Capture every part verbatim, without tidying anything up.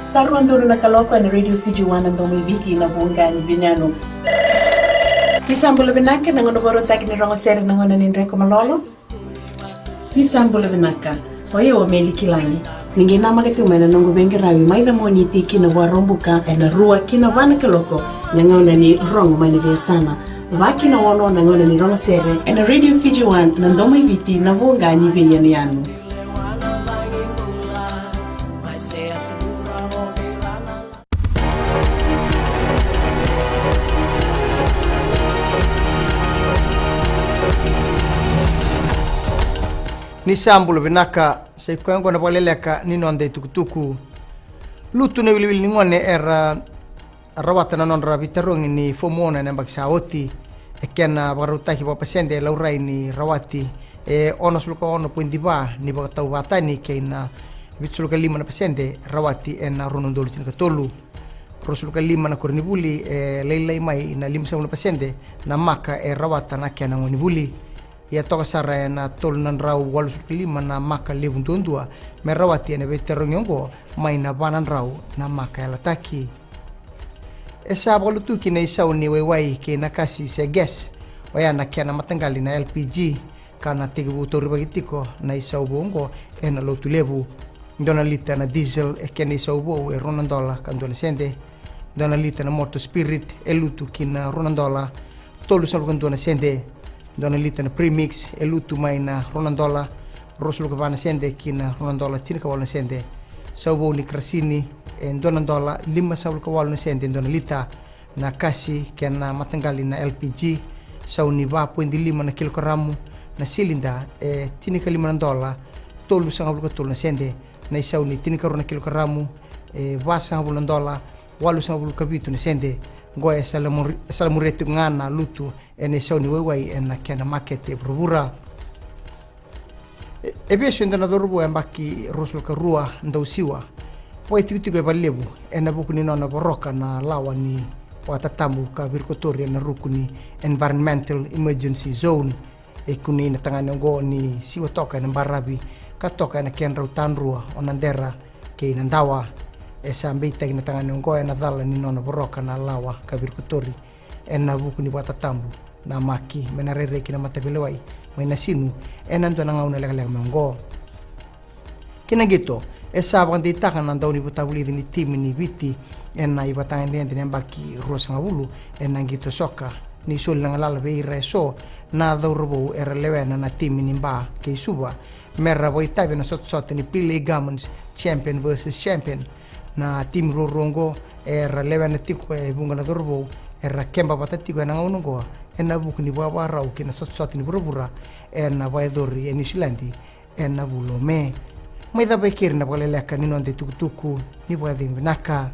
Sa rua donu na kaloko ena Radio Fiji One, na domo i Viti, na vuqa ni veiyanuyanu. Ni sa bula vinaka, na gauna vakarautaki ni rogo sere, na gauna ni dreko malolo. Ni sa bula vinaka. O yau o Meli Kilagi. Ni qai namaka tiko mai na noqu veiqaravi mai na Moniti ki na Vakaraubuka ena rua ki na va na kaloko, na gauna ni rogo mai na veiyasana. Va ki na ono na gauna ni rogo sere ena Radio Fiji One, na domo i Viti, na vuqa ni veiyanuyanu. Ni sa bula vinaka, sa i koya oqo na vakaleleka ni noda itukutuku. Lutu na iwiliwili ni gone era rawata na nodra veitarogi ni Form One ena yabaki sa oti. E kena vakarautaki vakapasede e laurai ni rawati e onosagavulu ka ono poidi va ni vakatau vakatani kei na vitusagavulu ka lima na pasede rawati ena rua na udolu tinikatolu. Ruasagavulu ka lima na koronivuli e lailai mai na limasagavulu na pasede na maka e rawata na kena gonevuli. Ia toka sara ena tolu na drau walusagavulu ka lima na maka levu duadua me rawati ena veitarogi oqo mai na va na drau na maka yalataki. E sa vakalutuki na isau ni waiwai kei na kasi se gas, oya na kena mataqali na L P G, ka na tekivu taurivaki tiko na isau vou oqo ena Lotulevu. Dua na lita na diesel e kena isau vou e rua na dola ka dua na sede. Dua na lita na motor spirit e lutu ki na rua na dola tolusagavulu ka dua na sede. Dua na lita na premix e lutu mai na rua na dola ruasagavulu ka va na sede ki na rua na dola tinikawalu na sede. Sau vou ni karasini e dua na dola limasagavulu ka walu na sede dua na lita. Na kasi kei na mataqali na L P G, sau ni va poidi lima na kilokaramu, na silida e tinikalima na dola tolusagavulu ka tolu na sede. Na isau ni tinikarua na kilokaramu e vasagavulu na dola walusagavulu ka vitu na sede. Oqo e salamuria tiko ga na lutu ena isau ni waiwai ena kena makete e vuravura. E vesu e dua na cauravou e yabaki ruasagavulu ka rua, dausiwa, vakaitikotiko e valelevu ena vuku ni nona voroka na lawa ni vakatatabu ka virikotori ena ruku ni Environmental Emergency Zone. E kunei na tagane oqo ni siwa toka ena baravi ka toka ena kedrau tadrua o Nadera kei Nadawa. E sa beitaki na tagane oqo ena cala ni nona voroka na lawa ka virikotori ena vuku ni vakatatabu na maki me na rairai ki na mataveilewai mai Nasinu ena dua na gauna lekaleka mai oqo. Ki na qito, e sa vakadeitaka na daunivakavulici ni timi ni Viti ena ivakatagedegede ni yabaki ruasagavulu ena qito soka ni soli na galala vei ira eso na cauravou era lewena na timi ni Ba kei Suva me ra vakaitavi ena sotasota ni Pele Garments Champion versus Champion. Na timi ruarua oqo era lewena tiko e vuqa na cauravou era keba vata tiko ena gauna oqo ena vuku ni vakavakarau ki na sotasota ni vuravura ena vakayacori e Niusiladi ena vula o Me. Mai cava e keri na vakaleleka ni noda itukutuku, ni vakacegu vinaka.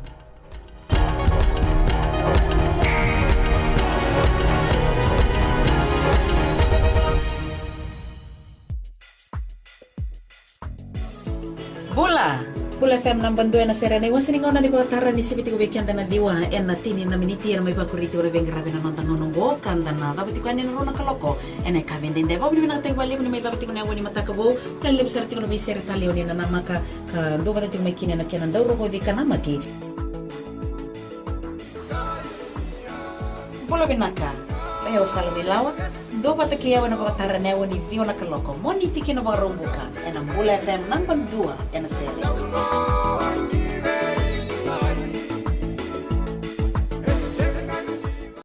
Bula! Bula F M naba dua ena sere ena iwase ni gauna ni vakatara ni sivi tiko vei keda na ciwa ena tini na miniti ena mai vakuri tiko na veiqaravi ena noda gauna oqo ka da na cava tiko yani ena rua na kaloko ena yakavi edaidai. Vakavinavinakataki vakalevu ni mai cava tiko na yavu ni mataka vou. Ka ni levu sara tiko na veisere talei o ni na namaka ka dua vata tiko mai kina ena kena dau rogoci ka namaki. Bula vinaka. O yau o Sala Veilawa. Dua vata kei au ena vakatara ena yawa ni ciwa na kaloko Moniti ki na Vakaraubuka ena Bula F M naba dua ena sere.